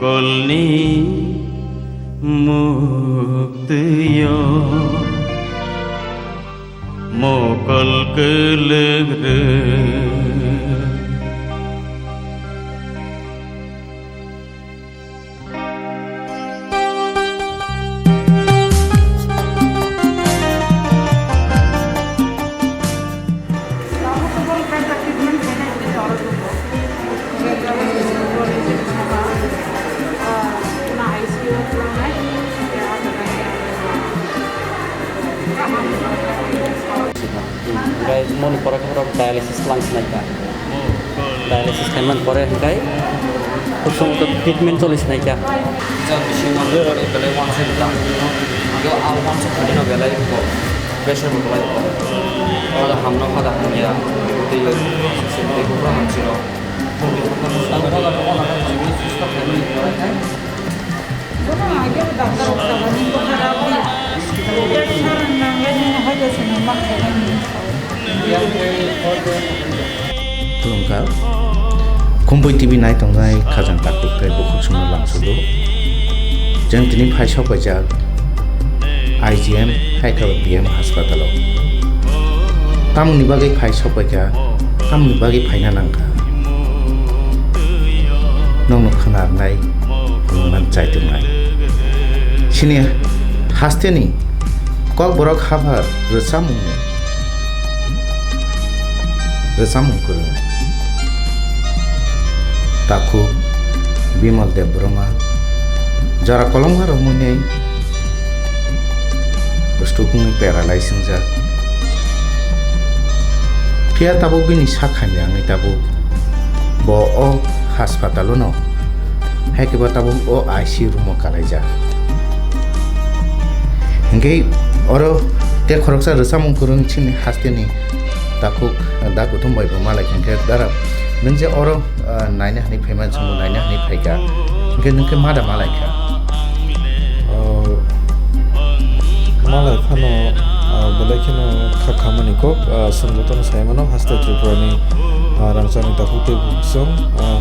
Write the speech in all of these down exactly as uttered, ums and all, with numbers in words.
Kolni muktwio mokol kwlwk rwk. Hwnkhe moni pore khe borok dialysis lang sinai kha. Dialysis khaimani pore hwnkhe khub song to treatment choli sinai kha. Jang bisingo belai uansuk tang. Yo a uansuk thani no belai ko. Pressure bo belai ko. Kada hamno kada hamya. Tei hamsi tei kubra hamsi no. Khulumkha. Khumpui T V nai tongnai khajang takhuk tei bukhuk songno lamsugo. Chwng tini phai sok paijak I G M hai khe B M haspatalo. Tamoni bagwi phai sok paikha, tamoni bagwi phaina nangkha. Nokno khwnarnai, phunuknani chaituknai. Chini hasteni Kokborok haphar rwchapmungni rwchapmung kwrwng takhuk Bimal Debbarma jora kolokma romwi stroke wngwi paralyze wngjak. Phiya tabuk bini sak hamya wngwi tabuk bo o haspatalo no hai khe bo tabuk o I C U room o kalaijak. Hinkhe oro tei khoroksa rwchapmung kwrwng chini hasteni takhuk da kuthum bai bo malai kha, hinkhe dara nwng je oro, ah, naina hinwi phaima chwngno naina hinwi phaikha, hinkhe nwng khe ma da malaikha? Ah, malai phano, ah, belai kheno kha khamani kok, ah, chwng jotono sai mano haste Tripurani, ah, rangchakni takhuk tei bukhuk song, ah,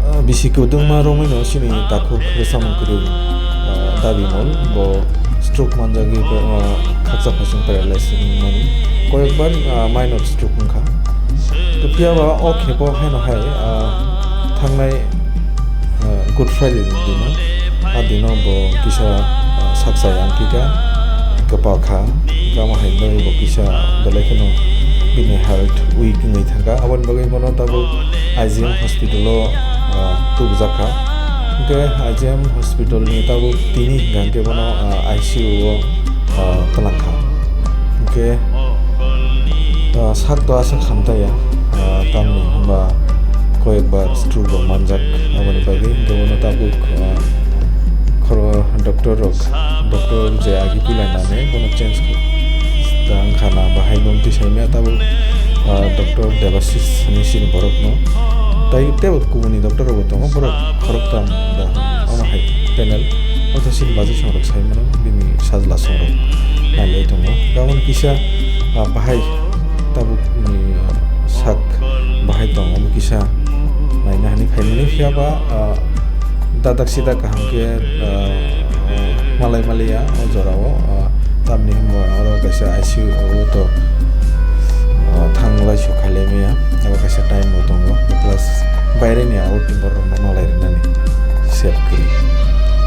ah, bisi kwdwngma romwi no chini takhuk rwchapmung kwrwi, ah, Dabi Mol bo stroke manjagwi, ah, khaksa phaichung paralyze wngmani. Koyekbar, ah, minor stroke wngkha. To phiya ba o khepo haino hai, ah, thangnai, ah, Good Friday ni dino, a dino bo kisa, ah, saksa yang kika kwpal kha, tamo hai nwi bo kisa belai kheno bini health weak wngwi thangkha. Aboni bagwi bono tabuk I G M hospital o, ah, tubujak kha. Hwnkhe I G M hospital ni tabuk tini hwnkha hwnkhe bono, ah, I C U o, ah, twlang kha. Hwnkhe, ah, sak to aswk hamtaiya, ah, tamni hwnba koyekbar stroke rok manjak, aboni bagwi hwnkhe bono tabuk, ah, khoro doctor rok, doctor je agi puila nani bono change kha, ta wngkha na bahai bo twi saimaya tabuk, ah, doctor Debashish hinwi sini borokno. Tai teibo kubuni doctor rokbo tongo, borok khoroktham da omo hai panel. Othai sini bajai songrok sai mano, bini sajla songrok nailai tongo. Gabon kisa, ah, bahai tabukni sak bahai tongo, omo kisa naina hinwi phaimani. Phiya ba, ah, dadak sidak kaham khe, ah, malai maliya o jorao, ah, tamni hwnba oro kaisa I C U o to, ah, thang lai su khailai maya, abo kaisa time bo tongo, plus baireni outing borok rokno malai rwnani save kwrwi.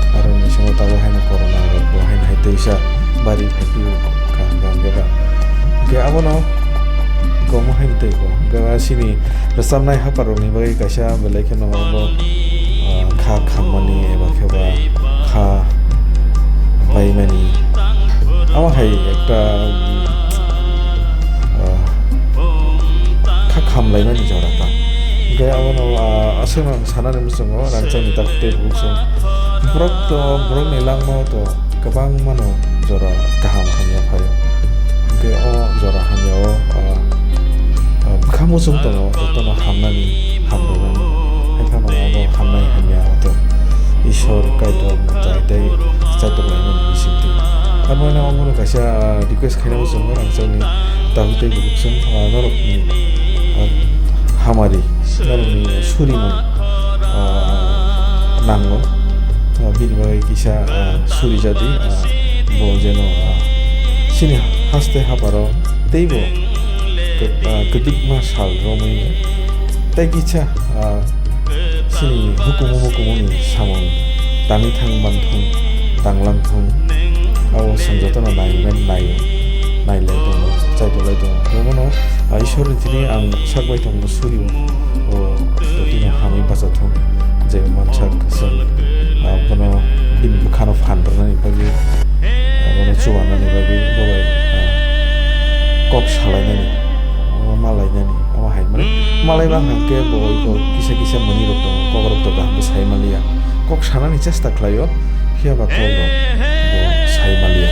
Aro ni bisingo tabuk haino corona rok bo haino hai twisa bari phai phio kaham kaham khe ba. Hwnkhe abono gomo haino tei ko. Hwnkhe ba chini rwchapnai haphar rokni bagwi kaisa belai kheno bo, ah, kha khammani eba khe ba kha baimani. Abo hai ekta, ah, kha khamlaimani jora ta. Hwnkhe abono, ah, aswkno ang sanani muchungo rangchakni takhuk tei bukhuk song. Borok to, borokni langmao to kwbangmano jora kaham hamya phaio. Hwnkhe o jora hamyao, ah, ah, bwkha muchung tongo, jotono hamnani, hamrwnani. Haiphano abo hamnai hamya to Ishwar Kaitor mwtai tei chaitoknaimani bisingtwi. Abono abono kaisa, ah, request khaina muchungo rangchakni takhuk tei bukhuk song, ah, norokni, ah, hamari, norokni surimung, ah, Tango, ah, bini bagwi kisa, ah, suri jadi, ah, bo jeno, ah, chini haste haparo teibo kw-, ah, kwdwkma sal romwi tei kisa, ah, chini hukumu mukumuni samung tangwi thang manthung, tanglang thung, abo chwng jotono naiwi nai-, nailai tongo, chaitolai tongo. Obono, ah, Ishwarni thani ang sak bai tongno surio. O, totino hamwi bachathung, je mansak chwng, ah, bono bini bwkhano phan rwnani bagwi, ah, bono chubanani bagwi, bo bai, ah, kok salainani, o malainani, omo hai mani malai bang hwnkhe bo iko kisa kisa mwnwirok tongo, kokrok to kaham khe sai manliya, kok sanani chesta khlaio, phiya ba kokrok bo sai manliya.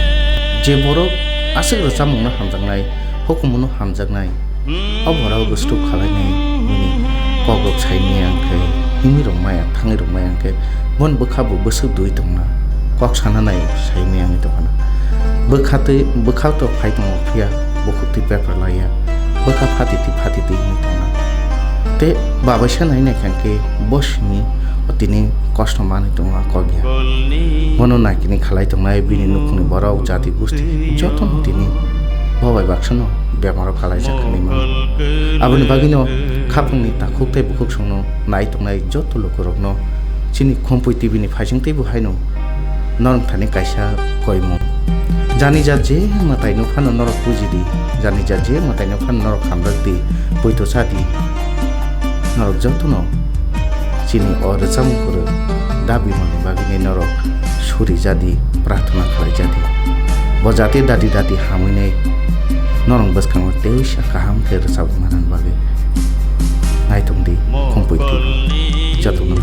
Je borok aswk rwchapmungno hamjaknai, hukumu no hamjaknai, o borok bwswk khalainai, bini kokrok sai maya hwnkhe, himwi rwmaya, thangwi rwmaya hwnkhe, boni bwkha bo bwswk dui tongna, kok sana nai sai maya wngwi tongkhana. Bwkha twi, bwkha to phai tongo phiya, bukhuk twi bepar laiya, bwkha phati twi, phati twi wngwi tongna. Tei babaisa nai naikha hwnkhe, bo simi o tini kosto manwi tongo, a kok ya. Bono naikini khalai tongnai bini nukhungni borok, jati gusti jotono tini bo bai baksano bemaro kalaijak hinwi mano. Aboni bagwino khapangni takhuk tei bukhuk songno nai tongnai joto lukurokno chini Khumpui T V ni phaising teibo haino norok thani kaisa koimung. Jani ja je mwtaino phano norok puji di, jani ja je mwtaino phano norok hamjak di, poito cha di. Norok jotono chini o rwchapmung kwrwi dabi mani bagwini norok suri jadi, prarthana khlai jadi. Bo jati dadi dadi hamwinai norok bwskango tei uisa kaham khe rwchapwi manani bagwi. Naitung di, Khumpui T V. Jotono.